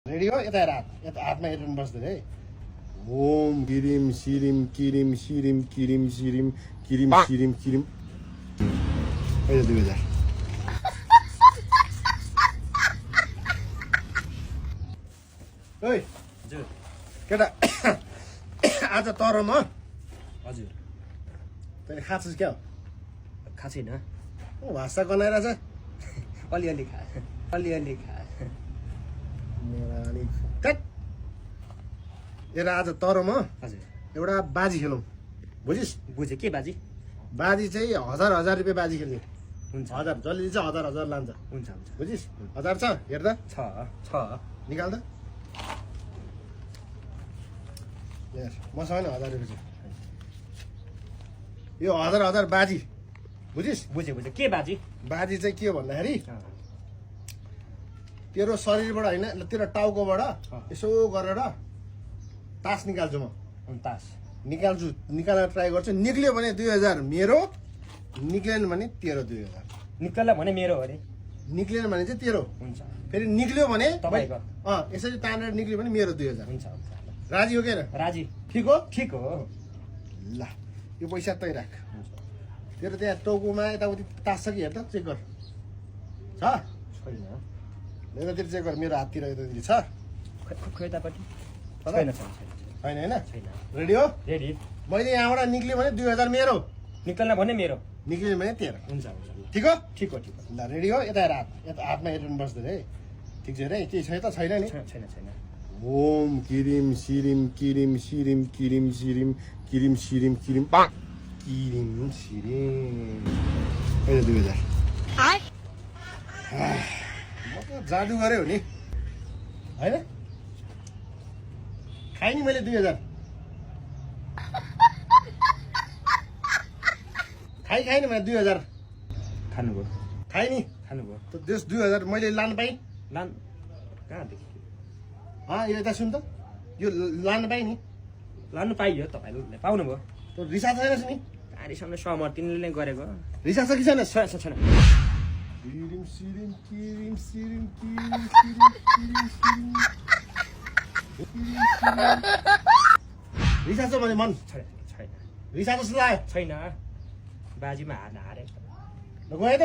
ready हो यता हेर यता हातमा हेरेर बस्दै है ओम गिरिम सिरिम किरिम सिरिम किरिम सिरिम किरिम सिरिम किरिम अहिले 2000 ओइ हजुर केटा आज तर म हजुर तैँले खाछस् क्या खा छैन भाषा गनाइरहेछ अलिअलि खा अलिअलि खा एउटा आज तर म हजुर एउटा बाजी खेलौँ बुझिस् बुझेँ के बाजी बाजी चाहिँ 1000 रुपियाँ बाजी खेल्ने हुन्छ 1000 जसले चाहिँ 1000 लान्छ हुन्छ हुन्छ बुझिस् 1000 छ हेर्दा छ निकाल त हेर मसँग नि 1000 रुपियाँ छ यो 1000 बाजी बुझिस् बुझेँ के बाजी बाजी चाहिँ के हो भन्दाखेरि तेरो शरीरबाट होइन तेरो टाउकोबाट यसो गरेर तास निकाल्छु म तास निकाल्न ट्राई गर्छु निक्ल्यो भने 2000 मेरो निक्लेन भने तेरो 2000 निकल्ला भने मेरो हो अरे निक्लेन भने चाहिँ तेरो हुन्छ फेरि निक्ल्यो भने तपाईँको यसरी तानेर निक्ल्यो भने मेरो 2000 हुन्छ राजी हो के राजी ठिक हो ल यो पैसा तै राख तेरो त्यहाँ टाउकोमा यताउति तास छ कि हेर त चेक गर छ छैन यतातिर चेक गर मेरो हाततिर यतातिर छ खोइतापट्टि छैन छैन होइन छैन रेडी हो रेडी मैले यहाँबाट निक्ल्यो भने 2000 मेरो निकल्न भने मेरो निक्ल्यो भने तेरो हुन्छ हुन्छ ठिक हो ठिक हो ल रेडी हो यता हेर यता हातमा हेरेर बस्दै है ठिक छ रे केही छैन त छैन नि छैन ओम किरिम सिरिम किरिम सिरिम किरिम सिरिम किरिम सिरिम किरिम किरिम सिरिम अहिले 2000 म त जादु गरे हो नि होइन खाएँ नि मैले 2000 खाएँ नि मैले 2000 खानुभयो खाएँ नि खानुभयो त त्यस 2000 मैले लान पाएँ लान कहाँदेखि यो यता सुन त यो लान पाएँ नि लानु पाइयो तपाईँले पाउनुभयो त रिसार्च छैनस् नि गाडीसँग समर्तिनले नै गरेको रिसार्च छ कि छैन छैन किरिम सिरिम किरिम सिरिम किरिम सिरिम किरिम सिरिम रिसार्च भने मन छैन रिसार्च जस्तो लाग्यो छैन बाजीमा हारेको गएँ त